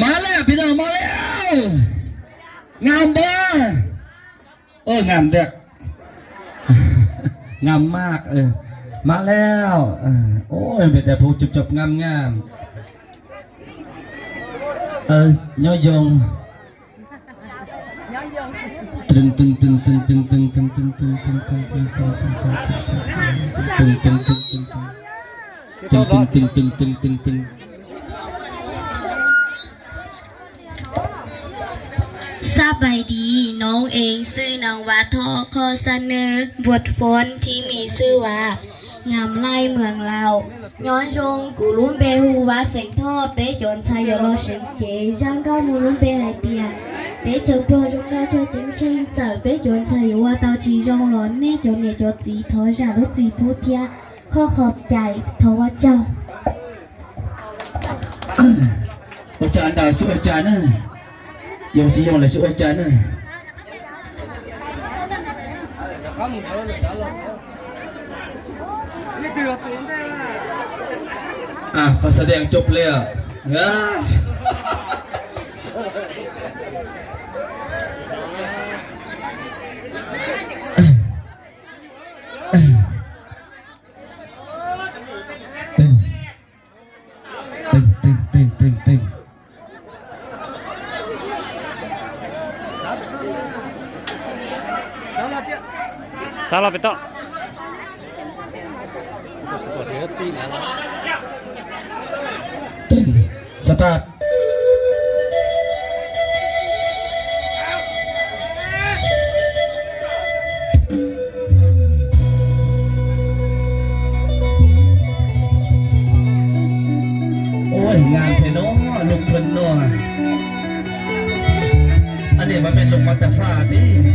มาแล้วพี่น้อง มาแล้ว งามบ่ เออ งามเด้อ งามมาก เออ มาแล้ว เออ โอ้ย เป็นแต่ผู้จบๆ งามๆ เออ ย้อนยง สบายดี น้องเองชื่อนางวาทอ ข้อเสนอบทฟ้อนที่มีชื่อว่า งามไล่เมืองลาว Nyob zoo, kuv lub npe hu ua Xeem Thoj, peb cov ntxhais yuav los seev cev zaj nkauj muaj lub npe hais tias teb chaws pluag zoo nkauj cuag ceeb tsheej, txawm peb cov ntxhais yuav ua tau tsis zoo los nej cov niam cov txiv thov zam lub txim pub thiab qhov qhov cais, thov ua tsaug. Ua cas ntawd sib ua cas na, yog tsis yog lawv sib ua cas na. Qhov xav tias cov ple Txav los pem toj. Xav tag. Ua ngas phem no, lus phem no. Aw, nej mas peb lus mas tas faj tib.